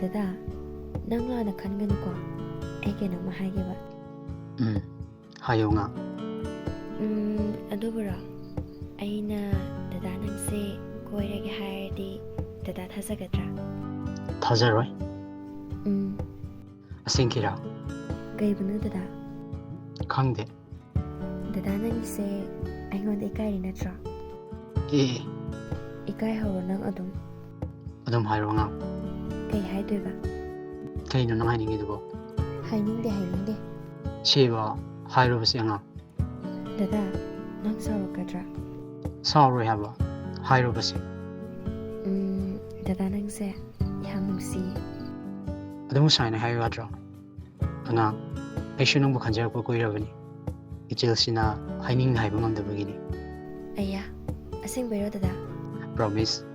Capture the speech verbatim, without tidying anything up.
ꯗꯗꯥ, ꯅꯪ ꯂꯥꯟꯅ ꯈꯟꯒꯅꯨꯀꯣ꯫ ꯑꯩ ꯀꯩꯅꯣꯝꯃ ꯍꯥꯏꯒꯦꯕ꯫ ꯎꯝ, ꯍꯥꯏꯌꯣ ꯉꯥ꯫ ꯎꯝ, ꯑꯗꯨꯕꯨꯔꯣ? ꯑꯩꯅ ꯗꯗꯥ ꯅꯪꯁꯦ ꯀꯣꯏꯔꯒꯦ ꯍꯥꯏꯔꯗꯤ ꯗꯗꯥ ꯊꯥꯖꯒꯗ꯭ꯔꯥ? ꯊꯥꯖꯔꯣꯏ꯫ ꯎꯝ, ꯑꯁꯦꯡꯀꯤꯔꯥ? ꯀꯩꯕꯨꯅꯣ ꯗꯗꯥ? ꯈꯪꯗꯦ꯫ ꯗꯗꯥ ꯅꯪꯒꯤꯁꯦ ꯑꯩꯉꯣꯟꯗ ꯏꯀꯥꯏꯔꯤ ꯅꯠꯇ꯭ꯔꯣ? ꯑꯦ, ꯏꯀꯥꯏ ꯍꯧꯔꯣ ꯅꯪ ꯑꯗꯨꯝ꯫ ꯑꯗꯨꯝ ꯍꯥꯏꯔꯣ ꯉꯥ꯫ ꯀꯩ ꯍꯥꯏꯗꯣꯏꯕ? ꯀꯩꯅꯣ ꯅꯪ ꯍꯥꯏꯅꯤꯡꯉꯤꯗꯨꯕꯣ? ꯍꯥꯏꯅꯤꯡꯗꯦ, ꯍꯥꯏꯅꯤꯡꯗꯦ꯫ ꯁꯤꯕ ꯍꯥꯏꯔꯨꯕꯁꯦ ꯑꯉꯥꯡ꯫ ꯗꯗꯥ, ꯅꯪ ꯁꯥꯎꯔꯛꯀꯗ꯭ꯔꯥ? ꯁꯥꯎꯔꯣꯏ ꯍꯥꯏꯕ꯫ ꯍꯥꯏꯔꯨꯕꯁꯦ꯫ ꯎꯝ, ꯗꯗꯥ ꯅꯪꯁꯦ ꯌꯥꯝ ꯅꯨꯡꯁꯤꯌꯦ꯫ ꯑꯗꯨꯝ ꯁꯨꯃꯥꯏꯅ ꯍꯥꯏꯌꯨ ꯌꯥꯗ꯭ꯔꯣ? ꯑꯉꯥꯡ, ꯑꯩꯁꯨ ꯅꯪꯕꯨ ꯈꯟꯖꯔꯛꯄ ꯀꯨꯏꯔꯕꯅꯤ꯫ ꯏꯆꯦꯜꯁꯤꯅ ꯍꯥꯏꯅꯤꯡꯅ ꯍꯥꯏꯕ ꯉꯝꯗꯕꯒꯤꯅꯤ꯫ ꯑꯩꯌꯥ, ꯑꯁꯦꯡꯕꯩꯔꯣ ꯗꯗꯥ? Promise꯫